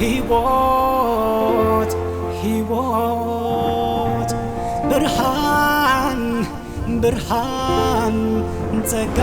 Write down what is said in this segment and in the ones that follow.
ህይወት፣ ህይወት፣ ብርሃን፣ ብርሃን፣ ጸጋ።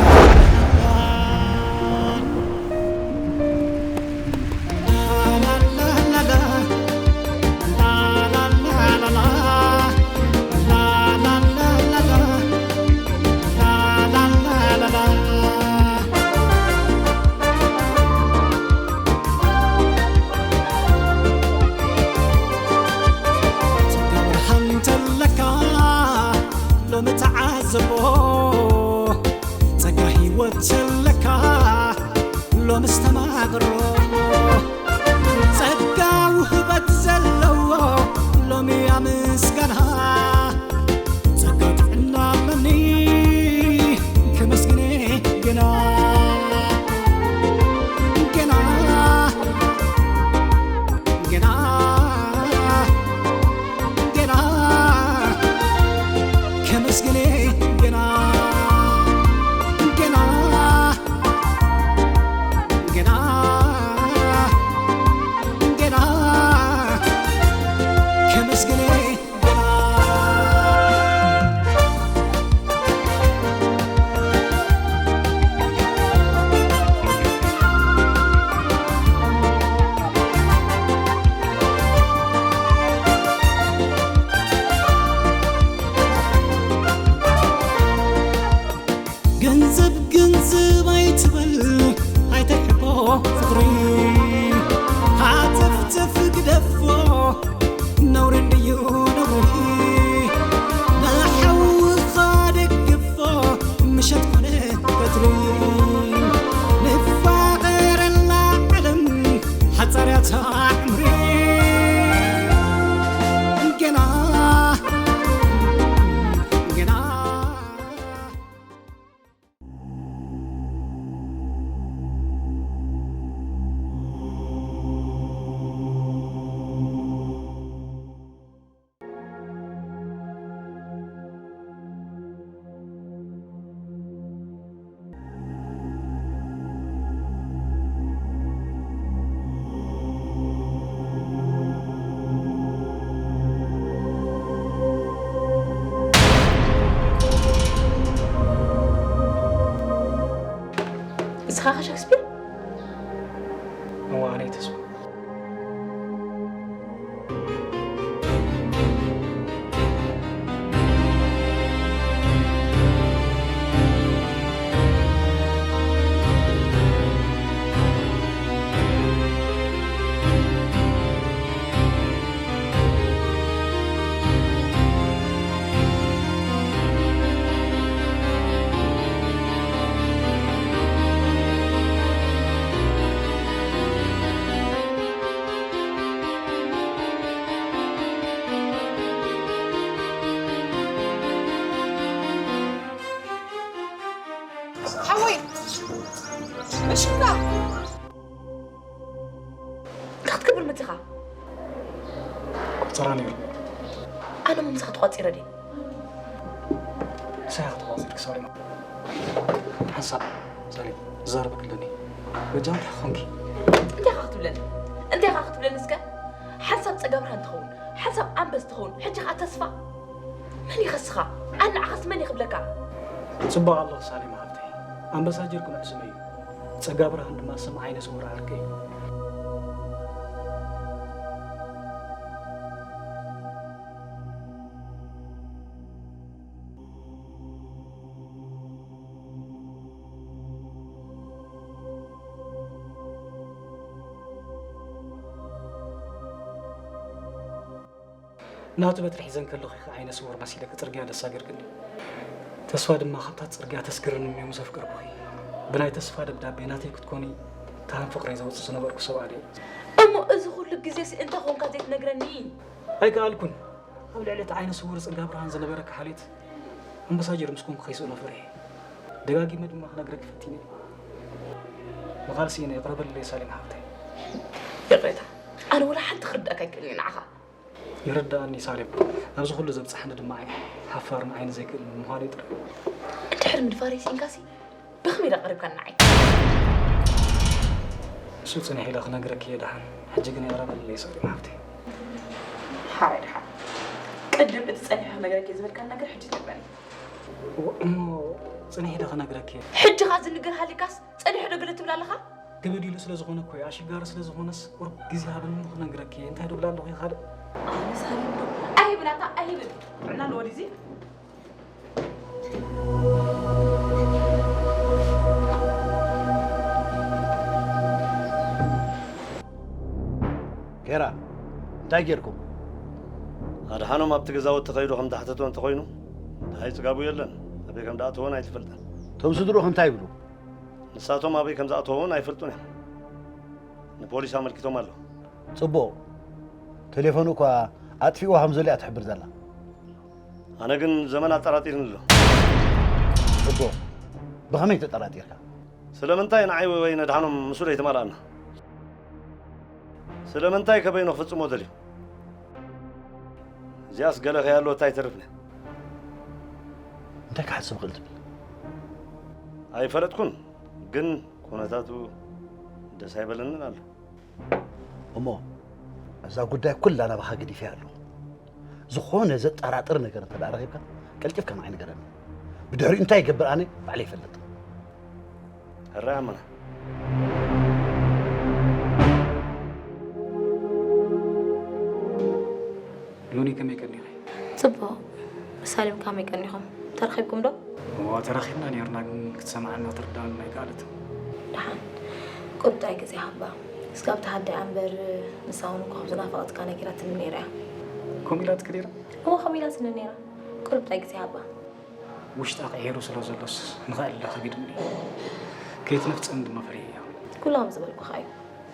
ጸጋ ብርሃን ተለካ ሎሚ ተዓዘቦ፣ ጸጋ ህይወት ተለካ ሎሚ ኣስተማቕሮ፣ ጸጋ ውህበት ዘለዎ ሎሚ ኣመስጋና። ጸጋ ጥዕና ኣለኒ ከመስግነ ገና፣ ገና፣ ገና፣ ገና ከመስግነ ገና፣ ገና፣ ገና፣ ገና ከመስግነ ገንዘብ ገንዘብ ኣይትበል ኣይተሕቆ ፍቕሪ ሃተፍተፍ ግደፎ ነውሪ እንድዩ ነውሪ ንሓውኻ ደግፎ ምሸት ኮነ ቀትሪ ንፋቐረላ ዓለም ሓጻርያ ታዕምሪ ገና ገና ንስኻ ኸ ሸክስፒር? እዋ፣ ኣነ ተስፋ። ሓወይ፣ እሺ፣ እንዳ እንታይ ክትገብር መጺኻ? ቆጸራ ነይሩ። ኣነ እሞ ምሳኻ ተቋጺረ ድየ? ምሳኻ ተቋጺርኪ ሳሌማ። ሓንሳብ ሳሌም፣ ክዛረበኪ ኣለኒ። በጃኺ እንታይ ኮንኪ? እንታይ ኢኻ ክትብለኒ? እንታይ ኢኻ ክትብለኒ እስከ? ሓንሳብ ጸጋብርሃን ትኸውን፣ ሓንሳብ ኣንበስ ትኸውን፣ ሕጂ ኸኣ ተስፋ? መን ኢኻ እስኻ? ኣነ ንዓኻስ መን እየ ክብለካ? ጽቡቕ ኣለኺ ሳሌማ ሓፍተይ። ኣንበሳ ጀርኩ ንዕስመ እዩ። ጸጋብርሃን ድማ ስም ዓይነ ስውር ዓርከይ እዩ። ናቱ በትሪ ሒዘን ከለኹ ኢኺ ዓይነ ስውር መሲለኪ ጽርግያ ደሳገርክኒ። ተስፋ ድማ ካብታ ጽርግያ ተስግርኒ እሞ ምስ ኣፍቀርኩኺ። ብናይ ተስፋ ደብዳቤ ናተይ ክትኮኒ ታህን ፍቕረይ ዘውጽእ ዝነበርኩ ሰብኣይ እየ። እሞ እዚ ኩሉ ግዜሲ እንታይ ኾንካ ዘይትነግረኒ? ኣይከኣልኩን። ኣብ ልዕሊ እቲ ዓይነ ስውር ጽርግያ ብርሃን ዝነበረኪ ሓልዮት ኣምባሳጀር ምስ ኮንኩ ከይስእኖ ፈሪሐ። ደጋጊመ ድማ ክነግረኪ ፈቲነ። ምኻል ስኢነ፣ ይቕረ በልለይ ሳሌም ሓፍተይ። ይቕሬታ፣ ኣነ ወላ ሓንቲ ክርድኣካ ኣይክእልን እየ ንዓኻ። ይርድኣኒ ሳሌም፣ ናብዚ ኩሉ ዘብጽሓኒ ድማ እየ ሓፋርን ዓይኒ ዘይክእልን ምዃነይ ጥራይ። እንድሕር ምድፋረይ ስኢንካሲ ብኸመይ ኢኻ ቀሪብካኒ ንዓይ? ንሱ ጽንሕ ኢለ ክነግረኪ እየ ደሓን። ሕጂ ግን ይቕረ በልለይ ሳሌም ሓፍተይ። ሓራይ ድሓን ቅድም እቲ ጸኒሐ ክነግረኪ ዝበልካን ነገር ሕጂ ትነግረኒ። እሞ ጽኒሕ ኢለ ክነግረኪ እየ። ሕጂ ኻዚ ንግር ሃሊካስ ጸኒሑ ዶ ገለ ትብል ኣለኻ? ክብድ ኢሉ ስለ ዝኾነ እኮ እዩ፣ ኣሽጋሪ ስለ ዝኾነስ ቁሩብ ግዜ ሃብኒ ክነግረኪ እየ። እንታይ ዶ ብላ ኣለኹ ካልእ? ኣነ ሳሌም ዶ ኣይብላታ ኣይብል ጥዕና ኣለዎ ድዚ ጌራ እንታይ ጌርኩም? ኣድሓኖም ኣብቲ ገዛውቲ ከይዱ ከም ዝሓተቶ እንተኾይኑ፣ ደሃይ ጽጋቡ የለን። ኣበይ ከም ዝኣተወን ኣይትፈልጥን። እቶም ስድርኡ ከ እንታይ ይብሉ? ንሳቶም ኣበይ ከም ዝኣተወ እውን ኣይፈልጡን እዮም። ንፖሊስ ኣመልኪቶም ኣለዉ። ጽቡቕ። ቴሌፎኑ እኳ ኣጥፊእዋ ከም ዘሎ እያ ትሕብር ዘላ። ኣነ ግን ዘመን ኣጠራጢርኒ ኣሎ። ጽቡቕ። ብኸመይ ተጠራጢርካ? ስለምንታይ ንዓይ ወይ ነድሓኖም ምስኡ ዘይተማልኣና? ስለምንታይ ከ በይኑ ክፍጽሞ ደልዩ? እዚኣስ ገለ ከይሃለወታ ኣይተርፍን እያ። እንታይ ክሓስብ እኽእል ትብል? ኣይፈለጥኩን፣ ግን ኩነታቱ ደስ ኣይበለንን ኣሎ። እሞ እዛ ጉዳይ ኩላ ናባኻ ገዲፈያ ኣለኹ። ዝኾነ ዘጠራጥር ነገር እንተ ደኣ ረኺብካ ቀልጢፍካ ንዓይ ንገረኒ። ብድሕሪኡ እንታይ ይገብር ኣነ ባዕለይ ይፈልጥ። ሕራይ ኣመና። ሉኒ ከመይ ቀኒኺ? ጽቡቕ። ሳሌም ከመይ ቀኒኹም? ተራኺብኩም ዶ? እዎ ተራኺብና ኔርና፣ ግን ክትሰምዓና ክትርድኣና ኣይከኣለትን። ደሓን ቁርጣይ ግዜ ሃባ። እስካብ ተሃድኣ እምበር ንሳ እውን እኮ ከም ዝናፈቐትካ ነጊራትኒ ነይራ እያ። ከምኡ ኢላትኪ ነይራ? እሞ ከምኡ ኢላትኒ ነይራ። ቁርጣይ ግዜ ሃባ። ውሽጣ ቀይሩ ስለ ዘሎስ ንኽእል ዶ ከቢድኒ። ከይትነፍጸኒ ድማ ፈሪሐያ። ኩሎም ዝበልኩኻ እዩ።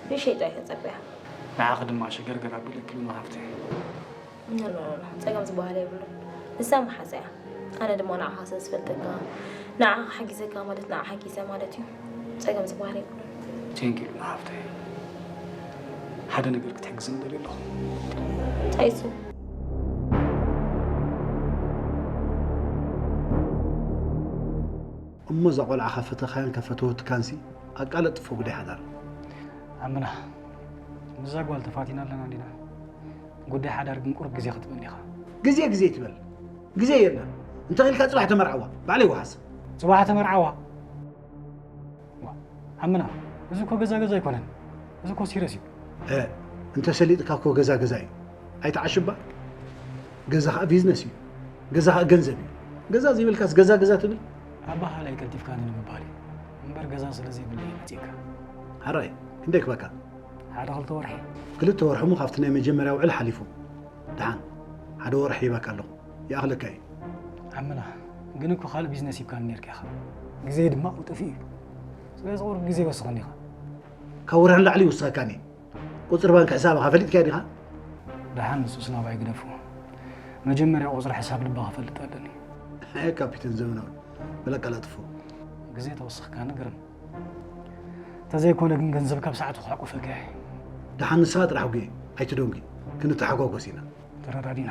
ንእሽተይ ጥራይ ተጸበያ። ንዓኺ ድማ ሽገርገር ኣቢለኪ ሉና ሃፍተይ። ኖ ኖ ኖ ኖ፣ ጸገም ዝበሃል የብሉን። ንሳ መሓዛ እያ። ኣነ ድማ ንዓኻ ስለ ዝፈልጠካ፣ ንዓኻ ሓጊዘካ ማለት ንዓኻ ሓጊዘ ማለት እዩ። ጸገም ዝበሃል የብሉን። ቴንክ ዩ ሉና ሃፍተይ። ሓደ ነገር ክትሕግዝኒ ደልየ ኣለኹ። እንታይ እሱ? እሞ እዛ ቆልዓ ከፈተኻያን ከፈተወትካንሲ ኣቃለጥፎ ጉዳይ ሓዳር። ኣምና ምስዛ ጓል ተፋቲና ኣለና እንዲና። ጉዳይ ሓዳር ግን ቁሩብ ግዜ ክትበኒ ኢኻ። ግዜ ግዜ ትበል። ግዜ የለን። እንተ ኺኢልካ ጽባሕ ተመርዓዋ። ባዕለይ ወሓስ። ጽባሕ ተመርዓዋ? ዋ፣ ኣምና፣ እዚ እኮ ገዛ ገዛ ኣይኮነን። እዚ እኮ ሲረስ እዩ። እ፣ እንተ ሰሊጥካ እኮ ገዛ ገዛ እዩ። ኣይትዓሽባ። ገዛ ኸኣ ቢዝነስ እዩ። ገዛ ኸኣ ገንዘብ እዩ። ገዛ ዘይብልካስ ገዛ ገዛ ትብል? ኣባኻላይ ቀልጢፍካኒ ንምባል እዩ እምበር ገዛ ስለ ዘይብለይ እዩ መጺእካ። ሕራይ ክንደይ ክበካ? ሓደ ክልተ ወርሒ። ክልተ ወርሒ እሞ ካብቲ ናይ መጀመርያ ውዕል ሓሊፉ። ደሓን ሓደ ወርሒ ሂበካ ኣለኹ። ይኣኽለካ እዩ። ዓምና ግን እኮ ካልእ ቢዝነስ ሂብካኒ ኔርካ ኢኻ። ግዜይ ድማ ኣብኡ ጠፊኡ እዩ። ስለዚ ቁሩብ ግዜ ወስኸኒ ኢኻ። ካብ ወርሒ ንላዕሊ ይውስኸካኒ። ቁጽሪ ባንክ ሕሳብኻ ፈሊጥካዮ ዲኻ? ደሓን ንሱስ ናባይ ግደፎ። መጀመርያ ቁጽሪ ሕሳብ ልባ ክፈልጥ ኣለኒ። ኣየ ካፒተን ዘመናዊ፣ በል ኣቀላጥፎ። ግዜ ተወሰኽካኒ ግርም። ተዘይኮነ ግን ገንዘብካ ብሰዓቱ ክሕቁፈካ እየ። ደሓን ንስኻ ጥራሕ ጉየ፣ ኣይትደንጉይ። ክንተሓጓጎስ ኢና። ተረዳዲና።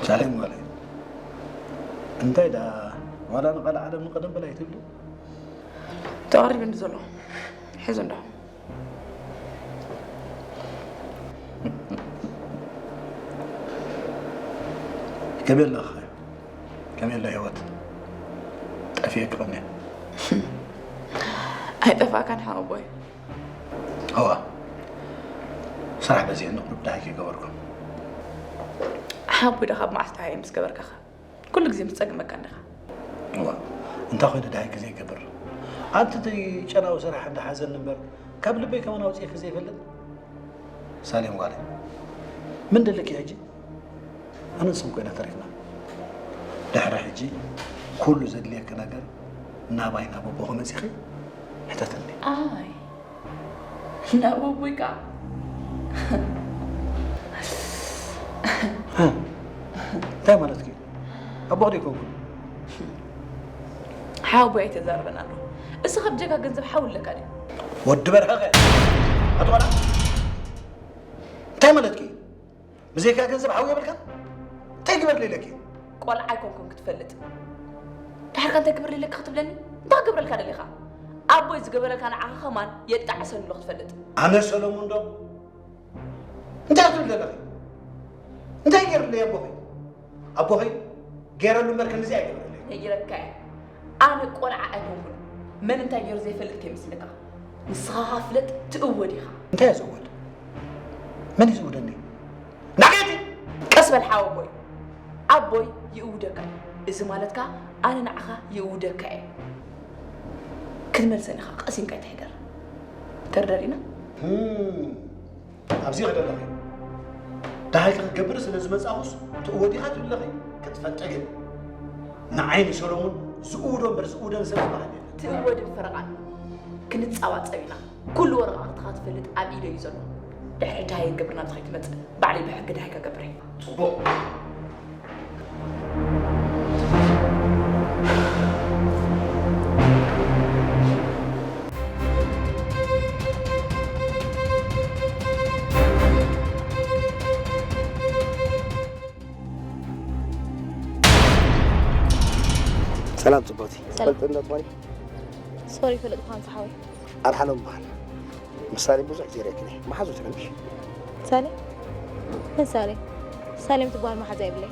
ሳሌም ጓለይ፣ እንታይ ደኣ ዋላ ንቓል ዓለም ንቐደም በላይ ትብሊ? ተቐሪብኒ ዘሎ ሕዚ እንዶ። ከመይ ኣለኻ? ከመይ ኣሎ ህይወት? ጠፊኤ ክቐንየ። ኣይጠፋእካን ሓወቦይ። እዋ፣ ስራሕ በዚሕኒ ቁሩብ ደሃይ ከይገበርኩ። ሓወቦይ ዶ ካብ መዓስ ደሃይ ምስ ገበርካኻ? ኩሉ ግዜ ምስ ጸግመካ እንዲኻ። እዋ፣ እንታይ ኮይኑ ደሃይ ግዜ ይገብር? ኣንቲ እቲ ጨናዊ ስራሕ እንዳ ሓዘኒ እምበር፣ ካብ ልበይ ከማን ኣውጺእኪ ዘይፈልጥ። ሳሌም ጓለይ፣ ምን ደለኪ ሕጂ? ኣነ ንስኺ ኮይና ተሪፍና። ድሕሪ ሕጂ ኩሉ ዘድልየኪ ነገር ናባይ ናብ ኣቦኺ መጺኺ ሕተትኒ። ኣይ፣ ናብ ኣቦይ ከኣ። እ፣ እንታይ ማለትኪ እዩ? ኣቦኺ ዶ ኣይኮንኩን? ሓወቦይ ኣይተዛርበን ኣሎ። እሱ ንስኻ ብጀካ ገንዘብ ሓው ኣለካ ድዩ? ወዲ በርሀ ኸ? ኣቶ ቆልዓ? እንታይ ማለትኪ? ብዘይካ ገንዘብ ሓው የብልካ? እንታይ ግበርለይ ኢለኪ? ቆልዓ ኣይኮንኩን ክትፈልጥ። ድሓርካ እንታይ ግበርለይ ኢለኪ ክትብለኒ? እንታይ ክገብረልካ ደሊኻ? ኣቦይ ዝገበረልካ ንዓኻ ከማን የጣዕሰኒ ኣሎ ክትፈልጥ። ኣነ ሰሎሙን ዶ? እንታይ ትብል ዘለኺ? እንታይ ገይሩለይ ኣቦኺ? ኣቦኺ ገይረሉ እምበር ክንድዚ ኣይገበረለይ። ነጊረካ እየ። ኣነ ቆልዓ ኣይኮንኩን። መን እንታይ ገይሩ ዘይፈልጥ ከይመስለካ። ንስኻ ኸኣ ፍለጥ ትእወድ ኢኻ። እንታይ እየ ዝእወድ? መን እዩ ዝእውደኒ? ናገቲ! ቀስ በል ሓወቦይ። ኣቦይ ይእውደካ እዩ። እዚ ማለት ከኣ ኣነ ንዓኻ ይእውደካ እየ። ክትመልሰኒ ኢኻ፣ ቀሲንካ ኣይትሕደር። ተርደሪና? ህም። ኣብዚ ይኽደለኺ። ደሃይኪ ክትገብሪ ስለ ዝመጻኹስ ትእወዲኻ ትብለኺ ክትፈልጢ ግን። ንዓይ ንሰሎሙን ዝእውዶ እምበር ዝእውደኒ ሰብ ዝበሃል የለን። ትእወድን ፈረቓን ክንጻባጸብ ኢና። ኩሉ ወረቓቕትኻ ትፈልጥ ኣብ ኢደይ እዩ ዘሎ። ድሕሪ ደሃይ ክገብር ናብዚ ከይትመጽእ ባዕለይ ብሕጊ ደሃይካ ገብር እየ። ጽቡቕ። ሰላም ጽቡቕቲ። ሰላም። ፈልጥነት ማኒ? ሶሪ፣ ፈለጥኩኻ ኣንታ ሓወይ። ኣድሓኖም በሃል። ምስ ሳሌም ብዙሕ ግዜ ርኤክን እየ። መሓዙት ኢኹም ምሽ? ሳሌም? መን ሳሌም? ሳሌም ትበሃል መሓዛ የብለይ።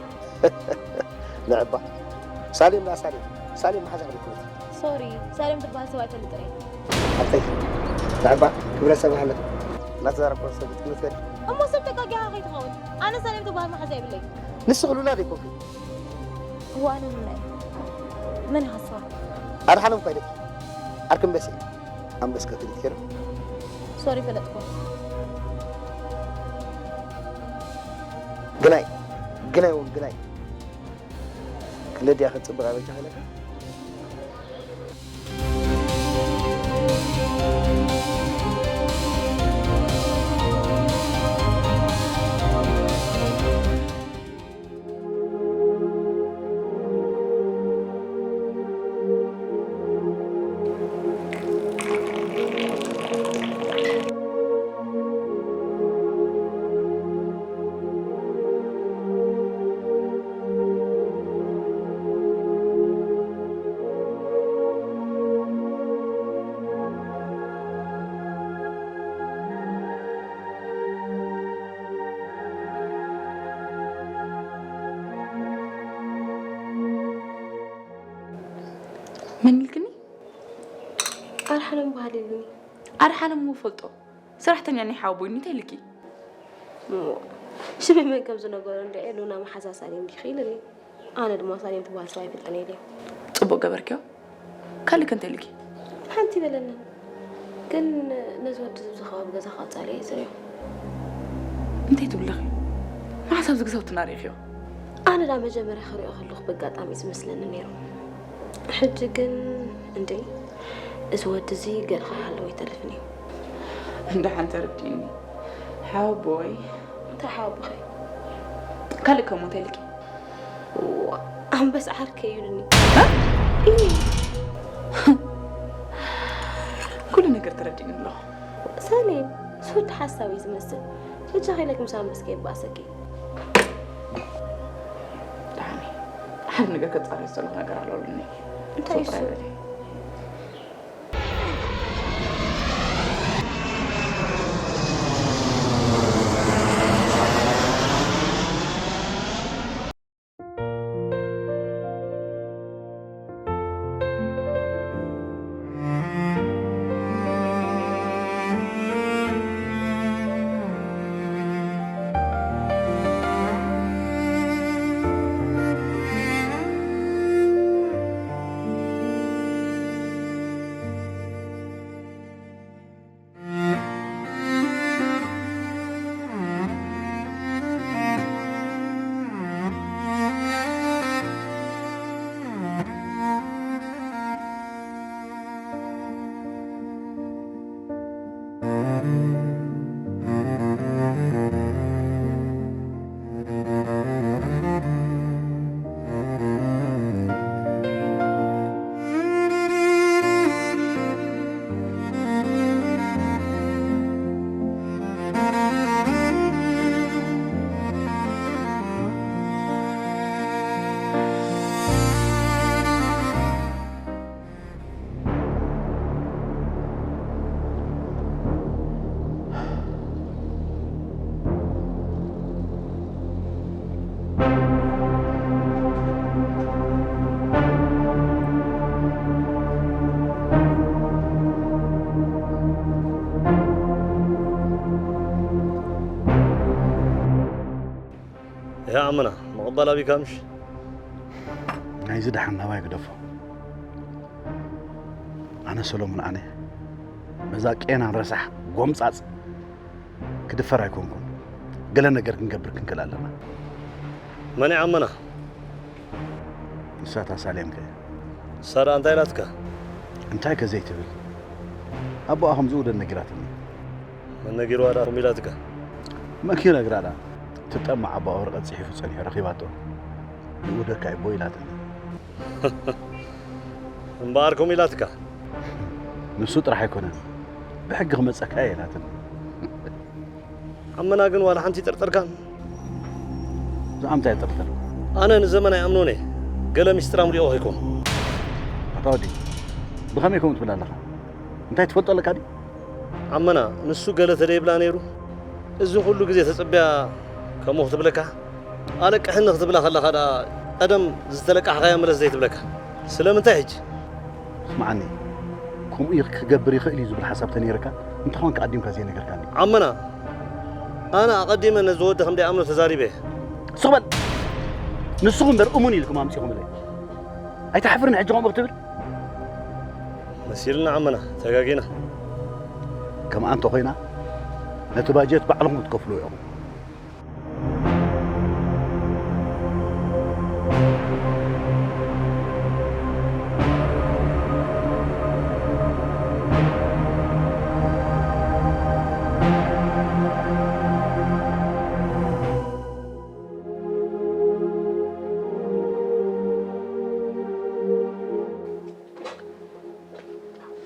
ንዕባ። ሳሌም ላ ሳሌም። ሳሌም መሓዛ ክልክሉት። ሶሪ፣ ሳሌም ትበሃል ሰብ ኣይፈልጥን እየ። ሓቀይ። ንዕባ፣ ክብረ ሰብ ሃለት። እናተዛረብኩ ሰብ ክትግምት ከዲ። እሞ ሰብ ተጋጊኻ ከይትኸውን። ኣነ ሳሌም ትበሃል መሓዛ የብለይ። ንስኺ ሉላ ዶ ኣይኮንክን? እዋ፣ ኣነ ሉላ እየ። መን ኢኻ ንስኻ? ኣድሓኖም እኳ ኢለኪ። ዓርኪ ኣንበሴ። ኣንበስ ከክሊት ሄሎ። ሶሪ፣ ፈለጥኩ። ግናይ፣ ግናይ እውን ግናይ። ክንደይ ድያ ክትጽብቕ ኣበጃ ኢለካ? መን ኢልክኒ? ኣድሓኖም በሃል ኢሉኒ። ኣድሓኖም እሞ እፈልጦ። ሰራሕተኛ ናይ ሓወቦይ እንታይ ኢልኪ? እሞ፣ ሽመይ መን ከም ዝነገሮ እንድዒ፣ ሉና መሓዛ ሳሌም ዲኺ ኢሉኒ። ኣነ ድማ ሳሌም ትበሃል ሰብ ኣይፈልጥን እየ ኢለዮ። ጽቡቕ ገበርክዮ። ካልእ ከ እንታይ ኢልኪ? ሓንቲ በለኒ። ግን ነዚ ወዲ እዚ ኣብዚ ከባቢ ገዛ ክቐጻሊ እየ ዝርእዮ። እንታይ ትብሊ ኣለኺ? መዓስ ኣብዚ ገዛውትና ርኢኽዮ? ኣነ ዳ መጀመርያ ክርእዮ ከለኹ ብኣጋጣሚ እዩ ዝመስለኒ ነይሩ። ሕጂ ግን እንዴ፣ እዚ ወዲ እዚ ገለ ከይሃለወ ኣይተርፍን እዩ። እንዳ ሓንቲ ርድእኒ። ሓወቦይ። እንታይ ሓወቦኸይ? ካልእ ከሞ እንታይ ኢልኪ? ዋ፣ ኣንበስ ዓርከይ እዩ ኢሉኒ። እ? ኢይ። ኩሉ ነገር ተረዲእኒ ኣለኹ። ሳሌም፣ እዚ ወዲ ሓሳዊ እዩ ዝመስል። በጃኺ ኢለኪ ምስ ኣንበስ ከየባእሰኪ። ደሓን እየ። ሓደ ነገር ከጻርዮ ዝጸንሑ ነገር ኣሎ ኢሉኒ። እንታይ ሶፋ እሱ? ይበል። ያ ዓመና፣ ምቕባል ኣቢካ ምሽ? ናይዚ ደሓን ናባይ ግደፎ። ኣነ ሰሎሙን ኣነ፣ በዛ ቄናን ረሳሕ ጎምጻጽ ክድፈር ኣይኮንኩን። ገለ ነገር ክንገብር ክንክእል ኣለና። መን እያ ዓመና? ንሳ እታ ሳሌም ከ? ንሳ ደኣ እንታይ ኢላትካ? እንታይ ከ ዘይትብል? ኣቦኣ ከምዚ ውደድ ነጊራትኒ። መን ነጊርዋ ደኣ ከምኡ ኢላትካ? መን ክነግራ ደኣ? ትጠምዕ ኣቦኣ ወረቐት ጽሒፉ ጸኒሑ ረኺባቶ። ይውደካ ይቦ ኢላትኒ። እምበኣር ከምኡ ኢላትካ? ንሱ ጥራሕ ኣይኮነን፣ ብሕጊ ክመጸካ እየ ኢላትኒ። ዓመና ግን ዋላ ሓንቲ ይጥርጥርካን? ብዛዕባ እንታይ ይጥርጥር? ኣነ ንዘመን ኣይኣምኖን እየ። ገለ ሚስጥር ኣምልኦ ከይኮን። ኣታ ወዲ፣ ብኸመይ ከምኡ ትብል ኣለኻ? እንታይ ትፈልጦ ኣለካ ድዩ? ዓመና፣ ንሱ ገለ ተደይብላ ነይሩ? እዚ ኩሉ ግዜ ተጸብያ ከምኡ ክትብለካ? ኣለቅሕኒ ክትብላ ከለኻ ደኣ ቀደም ዝተለቃሕኻያ ምለስ ዘይትብለካ? ስለምንታይ ሕጂ? ስምዓኒ፣ ከምኡ ይ-፣ ክገብር ይኽእል እዩ ዝብል ሓሳብ ተነይርካ፣ እንተኾንካ ኣዲምካ ዘይነገርካኒ። ዓመና፣ ኣነ ኣቐዲመ ነዚ ወዲ ከም ደይኣምኖ ተዛሪበ እየ። ስቕ በል! ንስኹም እምበር እሙን ኢልኩም ኣምጺኹምለይ። ኣይትሓፍርን ሕጂ ከምኡ ክትብል? መሲልና ዓመና፣ ተጋጊና። ከምኣ እንተኾይና፣ ነቲ ባጀት ባዕልኹም ክትከፍልዎ ኢኹም።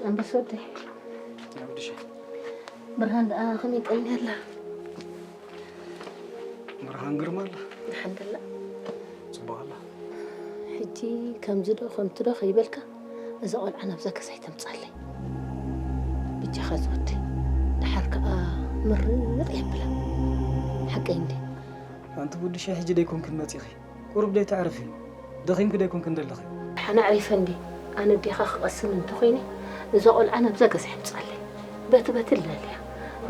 ኣንበሳ ወደይ። ናይ ወዲ ሸይ። ብርሃን ደኣ ከመይ ቀንያ ኣላ? ብርሃን ግርማ ኣላ። ደሓን ደላ? ጽቡቕ ኣላ። ሕጂ ከምዚ ዶ ከምቲ ዶ ከይበልካ፣ እዛ ቆልዓ ናብዛ ገዛ ኣይተምጻለይ። ብጃኻ ዝወደይ። ደሓር ከኣ ምርር የብላ። ሓቀይ እንዴ? ኣንቲ ወዲ ሸይ፣ ሕጂ ደይኮንክን መጺኺ? ቁሩብ ደይተዕርፊ? ደኺምኪ ደይኮንክን ዘለኺ? ሓና ኣዕሪፈ እንዴ? ኣነ ኣዴኻ ክቐስን እንተኾይነ፣ እዛ ቆልዓ ናብዛ ገዛ የምጻለይ። በቲ በቲ ለልያ።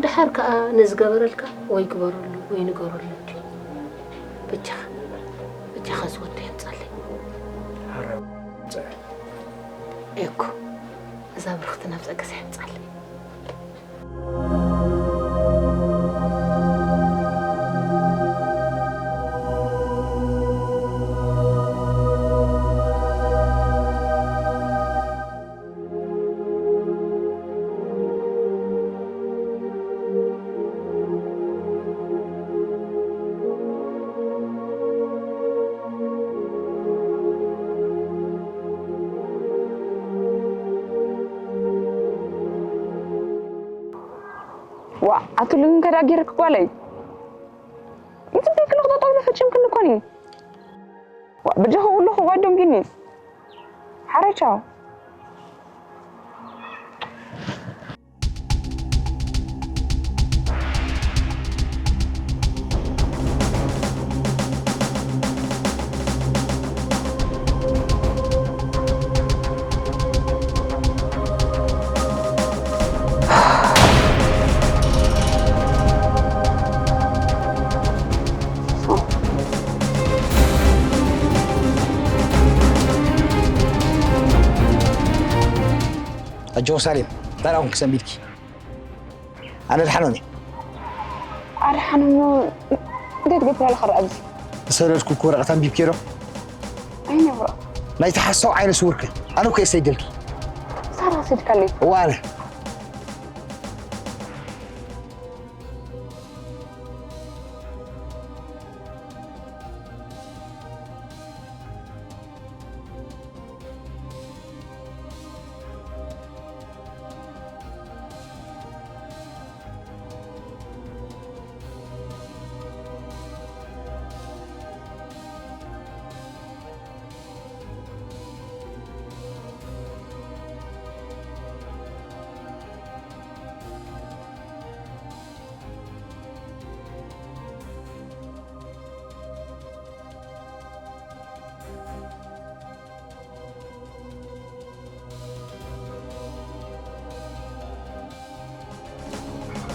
ደሓር ከኣ ንዝገበረልካ ወይ ግበረሉ ወይ ንገረሉ እንድዩ። በጃኻ፣ በጃኻ ዝወደይ የምጻለይ። ሓራይ ውጽዕ። ኤኮ፣ እዛ ብርኽቲ ናብዛ ገዛ የምጻለይ። ዋእ፣ ኣትሉን ከዳ ጌርክ ጓለይ። ምጽበይኪ ኣለኹ፣ ጠጠው ኢለ ፈጺምክኒ እኮ እኔ። ዋእ፣ በጃኺ ኩሉ ክዋዶም ጊኒ። ሓራይ ቻው። ኣጆኺ ሳሌም፣ እንታይ ደኣ ኮንኪ ሰንቢድኪ? ኣነ ድሓኖም እየ። ኣድሓኖም እንታይ ትገብር ኣለኻ ደኣ ኣብዚ? ዝሰደድኩልኪ ወረቐት ኣንቢብክዮ ዶ? ኣይነ ወረቐት? ናይቲ ሓሳዊ ዓይነ ስውርኪ። ኣነ እኮ እየ ሰዲደልኪ። ሳራ ሰዲዳትለይ። እወ ኣነ።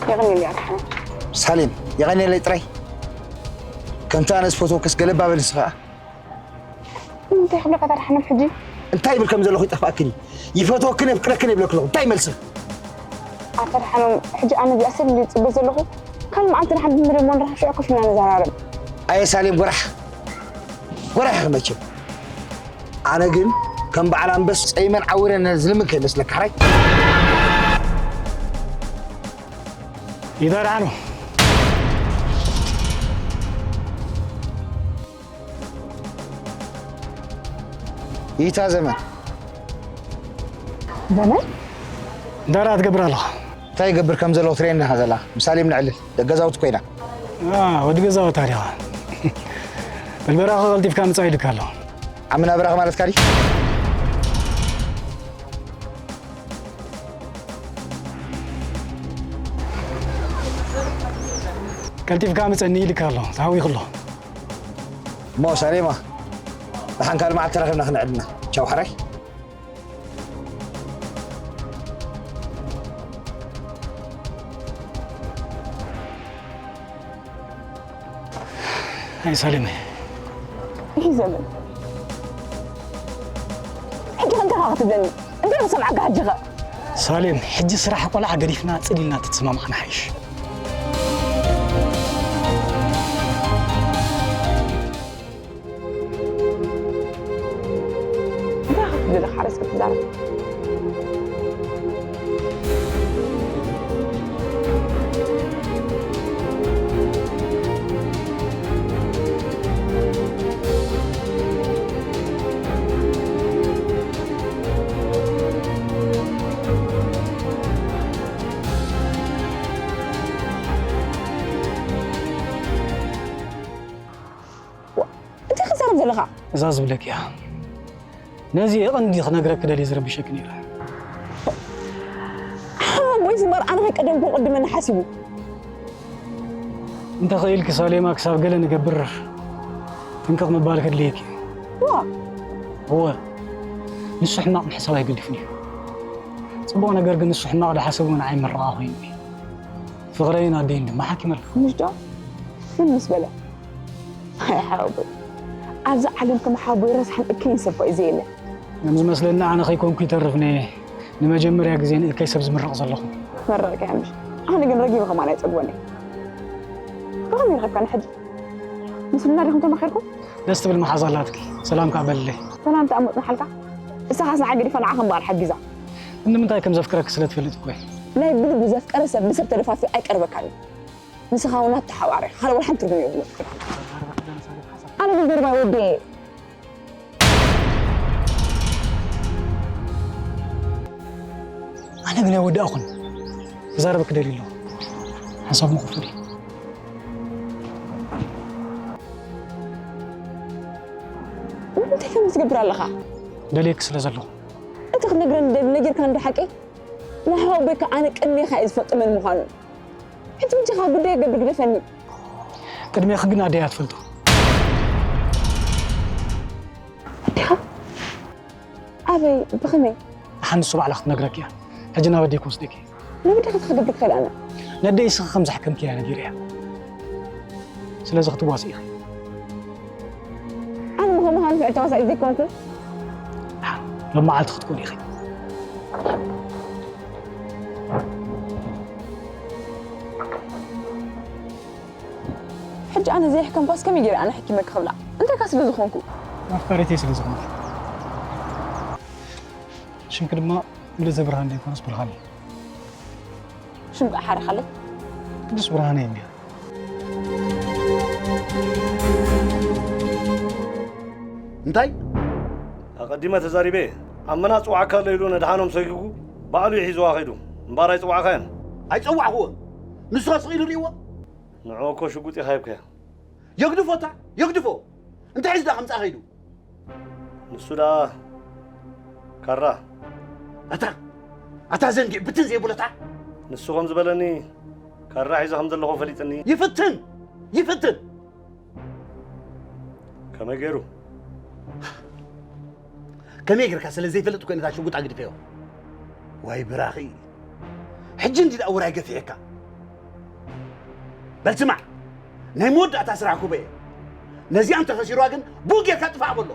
የቐንየለይ ኣድሓኖም። ሳሌም፣ የቐንየለይ ጥራይ? ከምቲ ኣነ ዝፈትወክስ ገለባ በል ንስኻ። እንታይ ክብለካ ታዲያ ሓኖም ሕጂ? እንታይ ይብል ከም ዘለኹ ይጠፍኣክን እዩ። ይፈትወክን የፍቅረክን ይብለክ ኣለኹ። እንታይ መልስኽ? ኣታ ሓኖም ሕጂ ኣነ እዚኣ ሰብ እንድየ ዝጽበ ዘለኹ። ካልእ መዓልቲ ንሓንቲ ንድሞ ንራኸብ ሽዑ ኮፍ ኢልና ንዘራረብ። ኣየ ሳሌም ጎራሕ። ጎራሕ ኢኺ መቸም። ኣነ ግን ከም በዓል ኣንበስ ጸይመን ዓዊረን ዝልምን ከይመስለካ ሕራይ። ይበርሃኑ። ይታ ዘመን። ዘመን? እንዳራ ትገብር ኣለኻ። እንታይ ይገብር ከም ዘለኹ ትርእየኒ ኢኻ ዘላ። ምሳሌ ምንዕልል። ደገዛውቲ ኮይና። አ፣ ወዲ ገዛውታ ዲኻ? በልበራኸ ቀልጢፍካ ምጻእ ኢልካ ኣሎ። ዓምና በራኸ ማለትካ ድዩ? ቀልጢፍካ ምጸኒ ኢልካ ኣሎ። ተሃዊኹ ኣሎ። እሞ ሳሌማ፣ ደሓን ካልእ መዓልቲ ተራኺብና ክንዕድ ኢና። ቻው፣ ሕራይ። ኣይ ሳሌመይ። ይህ ዘመን ሕጂ ከ እንታይ ክትብለኒ? እንታይ ክሰምዓካ ሕጂ ከ? ሳሌም፣ ሕጂ ስራሕ ቆልዓ ገዲፍና ጽን ኢልና ተተሰማማዕና ሓይሽ። እንታይ ክትብል ኢኻ ሓረስ ክትዛረብ? ዋ፣ እንታይ ክትዛረብ ዘለኻ? እዛ ዝብለኪ እያ። ነዚ የቐንዲ ክነግረኪ ደልየ ዝረብሸኪ ነይረ። ሓወቦይ ዝምበር ኣነ ከይቀደምኩ ቅድመኒ ሓሲቡ። እንተኽኢልኪ ሳሌማ ክሳብ ገለ ንገብር ጥንቅቕ ምባል ከድልየኪ እዩ። ዋ! እወ፣ ንሱ ሕማቕ ምሕሳብ ኣይገድፍን እዩ። ጽቡቕ ነገር ግን ንሱ ሕማቕ ዝሓሰቦ ንዓይ መረቓ ኮይኑ እዩ። ፍቕረይን ኣደይን ድማ ሓኪመልካ። ምሽ ዶ? ምን ምስ በለ? ኣይ ሓወቦይ፣ ኣብዚ ዓለም ከም ሓወቦይ ረሳሕን እከይን ሰብ እኮ እዩ ዘየለ። ከም ዝመስለኒ ኣነ ከይኮንኩ ይተርፍ ነየ ንመጀመርያ ግዜ ንእከይ ሰብ ዝምርቕ ዘለኹ። መረቕካ ምሽ? ኣነ ግን ረጊበ ከማን ኣይጸግቦን እየ። ብኸመይ ረኸብካኒ ሕጂ? ምስልና ዲኹም ተማኺርኩም? ደስ ትብል መሓዛ ኣላትኪ። ሰላም ከኣ በልለይ። ሰላም ተኣምጽ ንሓልካ። እሳኻስ ንዓይ ገዲፋ ንዓኻ እምበኣር ሓጊዛ። ንምንታይ ከም ዘፍቅረኪ ስለ ትፈልጥ እኮ እየ። ናይ ብልቡ ዘፍቀረ ሰብ ብሰብ ተደፋፊኡ ኣይቀርበካን እዩ። ንስኻ እውን ኣተሓባባሪ፣ ካልእ ወላ ሓንቲ ትርጉም የብሉን። ኣነ ግን ዘረባይ ወዲኤ። ኣነ ግን ኣይወዳእኹን። ክዛረበኪ ደልየ ኣለኹ። ሓንሳብ ምኹፍት እዩ። ንምንታይ ከምዚ ትገብር ኣለኻ? ደልየኪ ስለ ዘለኹ። እቲ ክትነግረኒ ደሊ ነጊርካኒ ዶ ሓቂ? ንሓወቦይካ ኣነ ቅድሜኻ እየ ዝፈልጦ መን ምዃኑ። ሕጂ ብጃኻ ጉዳይ ገብር ግደፈኒ። ቅድሜኺ ግን ኣደይ እያ ትፈልጦ። ኣዴኻ? ኣበይ? ብኸመይ? ደሓን ንሱ ባዕላ ክትነግረኪ እያ። ሕጂ ናብ ኣደይ ክወስደኪ እየ። ናብ ኣዴኻ እንታይ ክገብር ክኽእል ኣነ? ነደይ እስኺ ከም ዘሕከምክያ ነጊረያ። ስለዚ ክትዋስኢ ኢኺ። ኣነ ምዃን ምዃን ፍዕቲ ተዋሳኢት ዘይኮንኩ። ሎም መዓልቲ ክትኮኒ ኢኺ። ሕጂ ኣነ ዘይሕከምኳስ ከመይ ገይረ ኣነ ሕኪመ ክኽብላ? እንታይ ከ ስለ ዝኾንኩ? ኣፍቃሪተይ ስለ ዝኾንኩ። ሽምኪ ድማ ልደተ ብርሃን ዘይኮነስ ብርሃን እዩ። ሽምኪ ሓሪኻለይ? ቅዱስ ብርሃነይ እንድያ። እንታይ? ኣቐዲመ ተዛሪበ። ኣብ መና ጽዋዕካ ኣሎ ኢሉ ነድሓኖም ሰጊጉ ባዕሉ እዩ ሒዝዋ ከይዱ። እምበኣር ኣይጸዋዕካዮን። ኣይጸዋዕክዎን። ንሱ ከ ስቕ ኢሉ ርእይዎ? ንዕኡ እኮ ሽጉጥ ኢኻ ሂብካዮ። የግድፎ እታ፣ የግድፎ። እንታይ ሒዙ ደኣ ከምጽኣ ከይዱ? ንሱ ደኣ ካራ። ኣታ፣ ኣታ ዘንጊዕ ብትን ዘይብሎ እታ። ንሱ ከም ዝበለኒ ካራ ሒዘ ከም ዘለኹ ፈሊጥኒ። ይፍትን! ይፍትን! ከመይ ገይሩ? ከመይ ጌርካ ስለ ዘይፈልጥ እኮ ነታ ሽጉጥ ኣግዲፈዮ። ዋይ ብራኺ። ሕጂ እንዲ ደኣ ውራይ ገፊሐካ። በል ስማዕ፣ ናይ መወዳእታ ስራሕ ኩበየ። ነዚኣ እንተኸሲርዋ ግን ብኡ ጌርካ ጥፋእ በሎ።